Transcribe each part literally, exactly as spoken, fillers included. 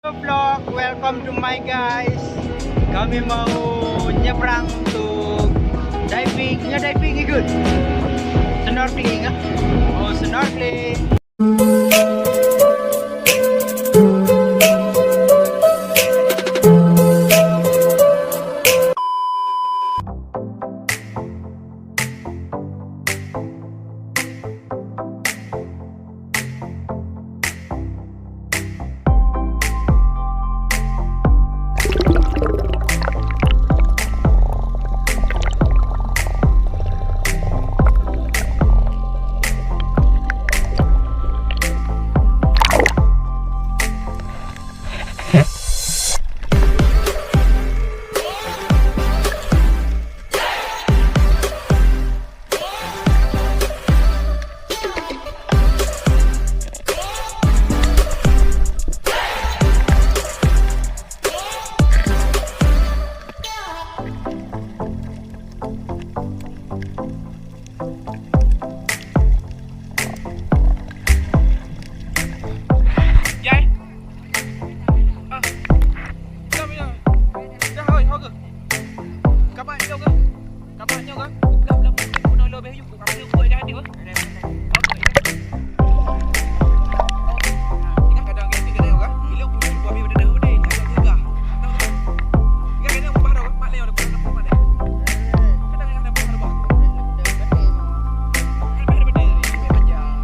Vlog, welcome to my guys. Kami mau nyebrang untuk diving. Nyoe diving ikut. Snorkeling ah. Oh, snorkeling. Jai. Ah. Diam, diam. Dah, oi, ho keuh. Kamat nyoe keuh. Kamat nyoe keuh. Blah, blah, blah. Bunoe lobeh yuk. Kamat yuk buat jadi, weh. Ingat kadang gitu, kadang kan. Bila bunoe buat benda dah, udah, ingat juga. Ingat kadang ubah dah, mak leh, udah, mak leh. Kadang ingat dah, ubah dah, ubah. Lebih daripada ini, lebih panjang.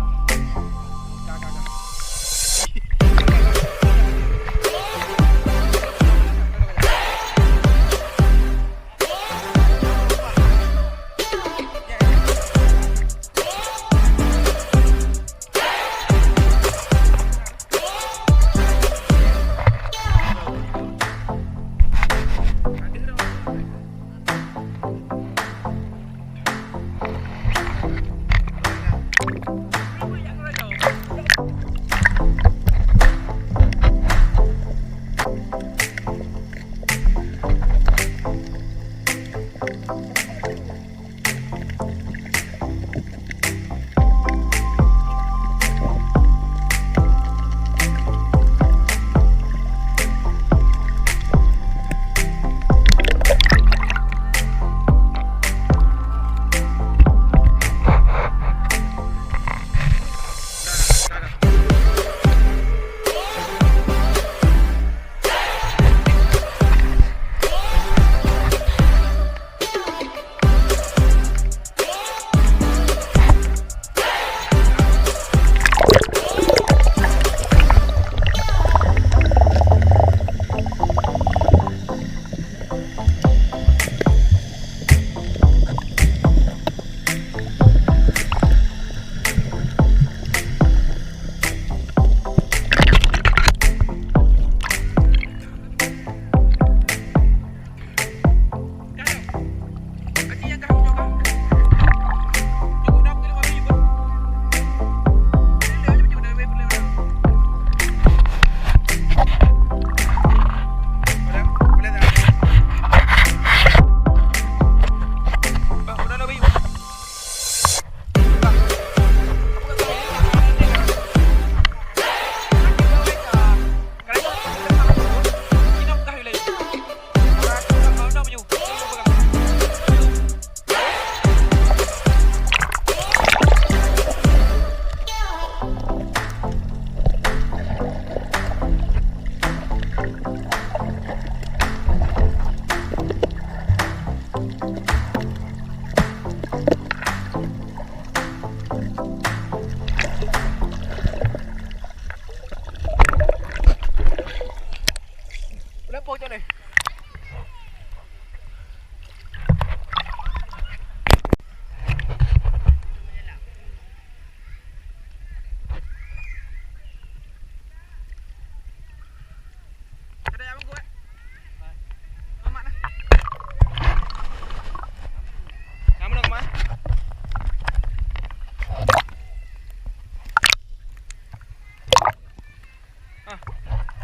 Ah,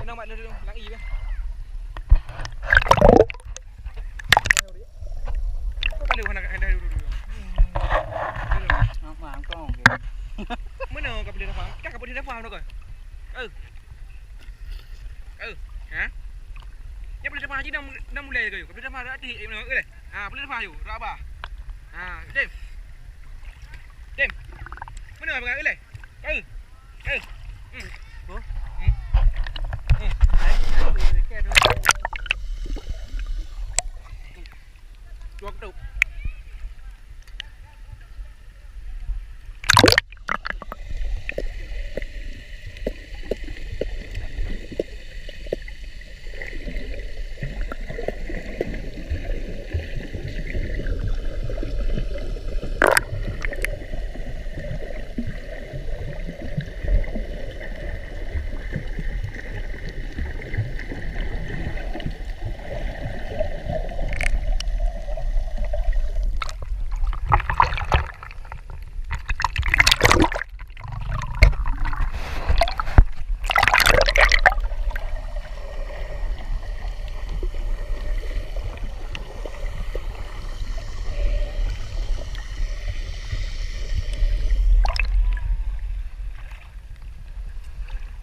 kena mak dulu, lam i bah. Kau boleh warna kat dulu dulu. Mak, mak, kau okey. Mana kau boleh dapat? Kan kau boleh dapat kau. Eh. Eh. Ha? Nyan boleh teupah haji dan, dan mulai ke? Boleh teupah dak tih, eh, mana, eh? Ha, boleh teupah yuk, dak bah. Ha, dem. Dem. Mana abang, eh? Eh. Eh. Hmm. Oh. Hmm. Hmm. Dua ketuk.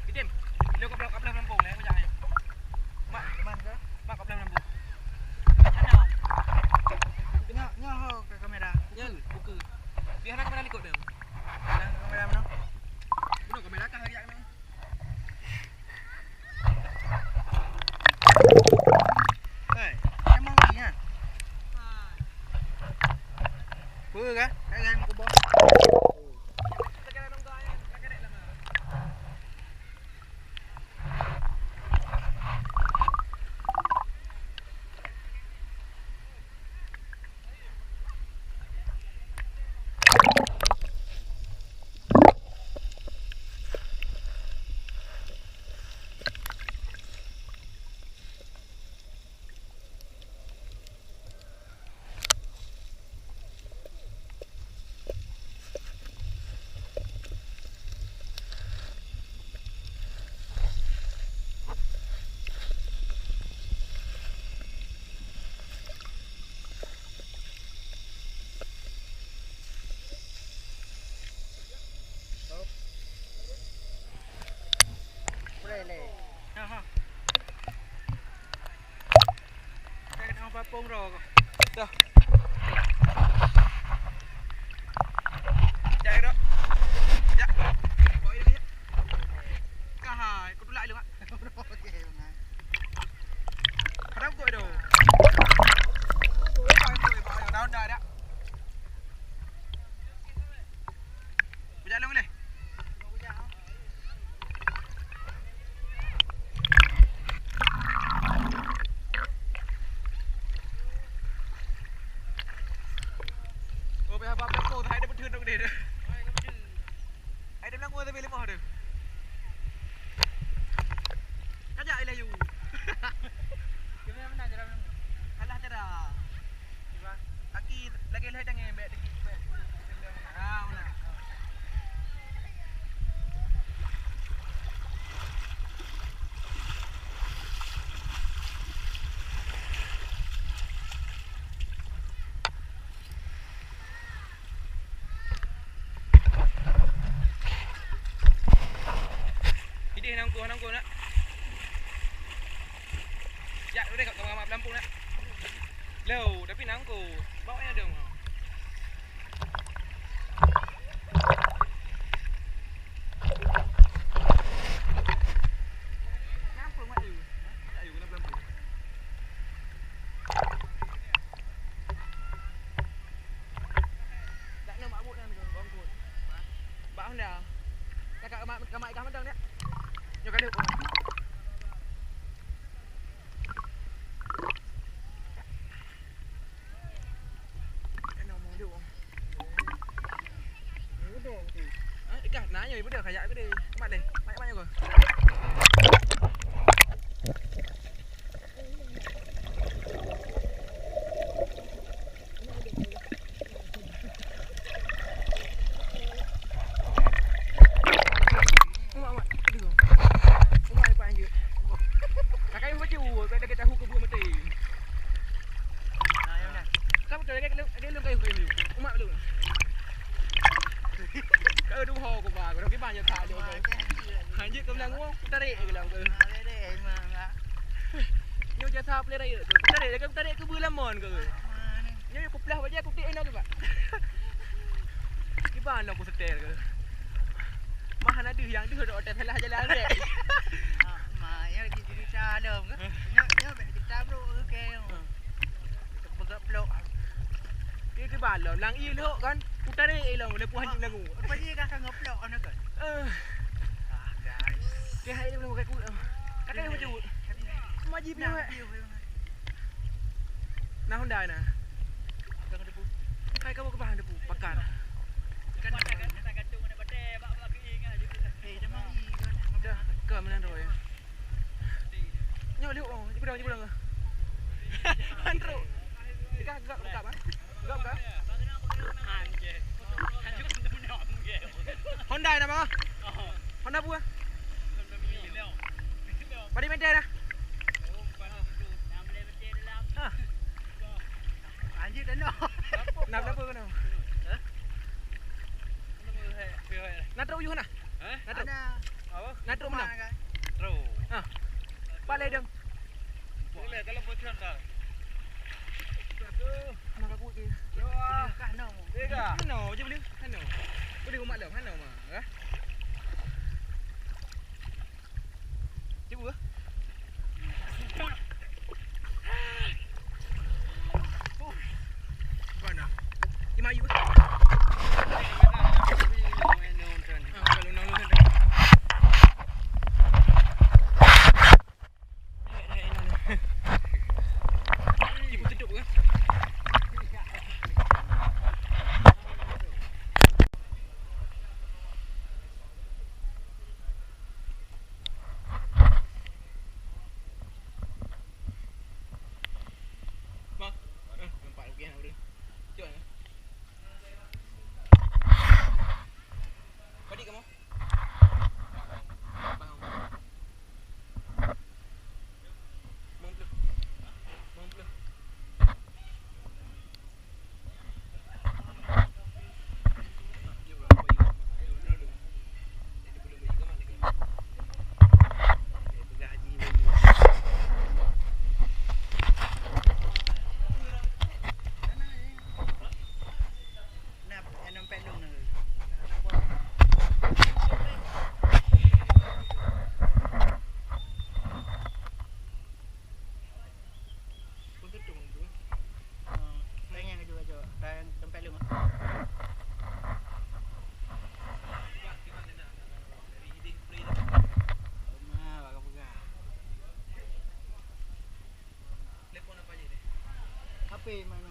Idem, lo ka blah, ka blah lampung, eh, kujak, eh. Mak, mak ka blah lampung. Nyoe, nyoe ho ka kamera. Nyan, buku. Biar na kamera likot deh. Nah, kamera mana? Bunoe kamera kah lagi nak? Hai, emang ni, ha? Peue kah? Hai, hai, muka bawah. Boleh leh. Ha, ha. Saya kena papong roh. Dah. Jak, Dok. Jak. Bawa dia, jak. Kah, aku tulak dulu, Mak. Okey, Mak. Padahal kau tu. Dah, dah, dah. Bujak lôn leh. Oh, payah bak belakang, tak ada betul tu dia. Ada belakang tapi lemah tu. Kajak ilai you. Dia mana jalan? Alah cara. Aki lagi lheueh tangai bèk teuki bèk. Ah, meunan. Idéh nangku, nangku nak. Jak, udah kat kamar pelampung nak. Lo, tapi nangku. Bawa yang dong. Kenapa mak you? Tak you kenapa lampu? Tak nak mabuk dan orang pun. Bak Honda. Cakap mak mak ikah madang dia. Nyoka deh. Ikah nanya ibu dia kayak apa dia? Mat deh. Mat mat nyoka. Umak, umak. Aduh. Umak lepas anjut. Kakak yang baca, oh, kat lagi tahu ke buah mati. Nah, yang mana? Kamu tu lagi, lagi, lagi, lagi, lagi. Umak belum. Kau dua ho ko ba, ko kiban je tak ada. Hanjit ke bilang uang. Jasa pelai rayeuk tu. Tarék, jaga tarék keubeue lamon keu. Nyoe kuplah bajèe kutik inoe kiban. Kiban lom kusetel keu. Mah hana deuh, nyang deuh dok salah jalan dek. Ah, ma, nyoe lagi cerita lom ke? Nyoe, nyoe bèk cerita bro, oke. Peugah plok. Dia kiban lom, lang i lhok kan. Kutarék i lom, leupah hanjeuet lagu. Apa dia dah ka ngeplok anak kan? Eh. Ah, guys. Dia hai dia belum kaku. Kata dia jemput. Maji punya. Nah, Honda nah. Hai kamu ke bahan debu, pakar. Kan. Eh, dia mari kan. Dah, ke mana tu ya? Nyoe liuk oh, jipudang, jipudang. Antruk. Gak, gak, gak, gak. Gak, gak. Honda nama? Honda buah. Pada meter dah. Ah. Anjir dah nak. Nak berapa kena? Hah? Nak terus uyuh nah? Hah? Nak terus. Apa? Nak terus mana? Terus. Ah. Balik dong. Boleh kalau bocor dah. Nak aku ke? Yo, ah. Kah no. Tiga. No, je boleh. Hano. Boleh umat dah. Hano mah. Kah? Cikgu ke? Mana? Lima ayu ke? Ah, kalau enam puluh. Cikgu tutup ke? Bang, eh, nampak lagi nak beri. Cok eh. Padi kamu? Bang. Bang. Bang. Tanyong keu jih, tempat lôn. H P main.